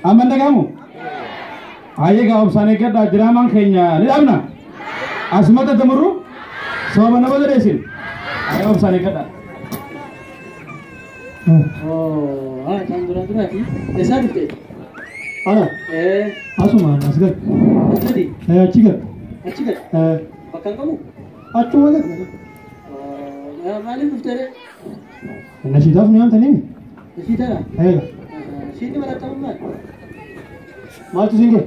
Amma dhagahamu? Hayyee obsaan eeggadhaa diraamaan keenya ni dhaabna. Asumatti tamurru sababa nama dareessin. Hayyee obsaan eeggadhaa. Oh, kan dura duraati. Eessaa dhufte? Ana. Asumaan as gad. As gadi? Achi gad. Achi gad? Bakka hin qabu? Achuma gad. Maaliif dhufte ree? Nashiidaaf ni waamtanii? Nashiidaadha? Nashiidni barattamu maal? Maaltu siin ga'e?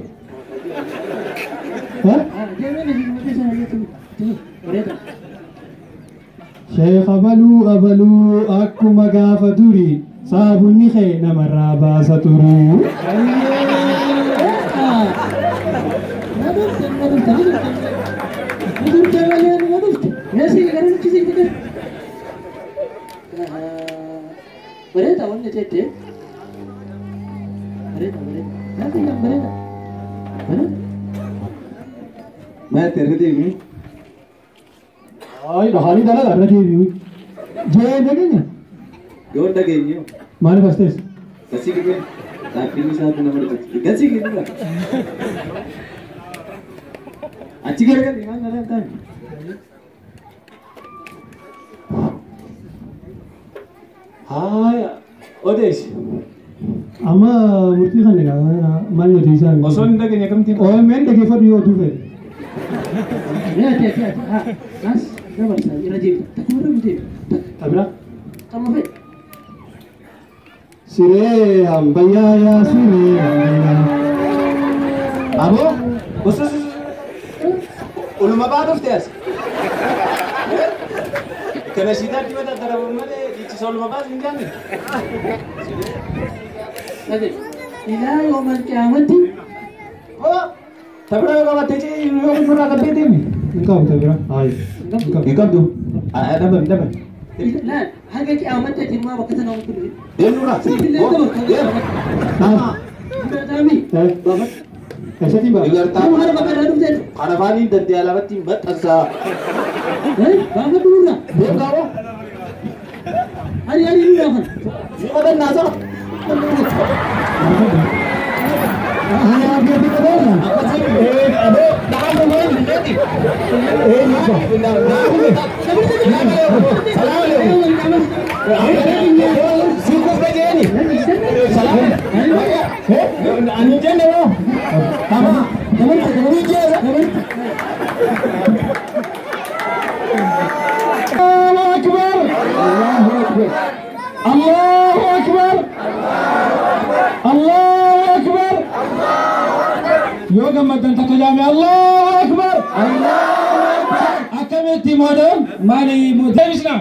Deemee nashiiduma keessa jettu bareeda. Sheekh abaluu abaluu akkuma gaafa durii saabunni kee namarraa baasa turuu. Bareeda wanni jette. Bareeda bareeda. Nyaata kan bareeda. Bareeda. Maal irra deebi'u? Ay, dhahanii dalagaa irra deebi'u. Jee dhageenya? Yoo dhageenye. Maaliif as teesse? Gasii kennee dhaabbiin isaatu nama dhibatti. Gasii kennee achi gargar maal na laata? Haaya odeessi. Amma murtii kan egaa maal nuti isaan. Osoo hin dhageenye akkamittiin? OMN dhaggeeffadhu yoo oduu fedhe. Mee ati ati ati haa as dabarsa irra deebita. Takkuma irra deebita. Tabira. Tamma fedhe. Siree ambayyaa yaa siree ambayyaa. Aboo usus uluma baa dhufte as. Kana siidaa dibata darabu malee dhiichisa oluma baas hin jaanne. Dhage. Ilaa yoomal qiyaamatti. Tabira yoo qabaatte yoo nurraa qabbee deemi. Hin qabu tabira. Hayi. Hin qabdu. Dhabame dhabame. Laal haga qiyaamatti ati immoo bakka sana waan kun. Deem nurraa. Siifillee dabarta. Deem. Daami. Baafadhu. Eessatti ba'a? Dubartaa. Nama hara bakka irraa dhufte. Kana afaaniin danda'e alabatti maxxansaa. Baafadhu nurraa. Deem qabu. Ari ari nurraa kana. Ni qabannaa saba. Allahu Akbar! Allahu Akbar! Yoo gammaddan takka jaame Allahu Akbar! Akkamitti moodan maali deebisna?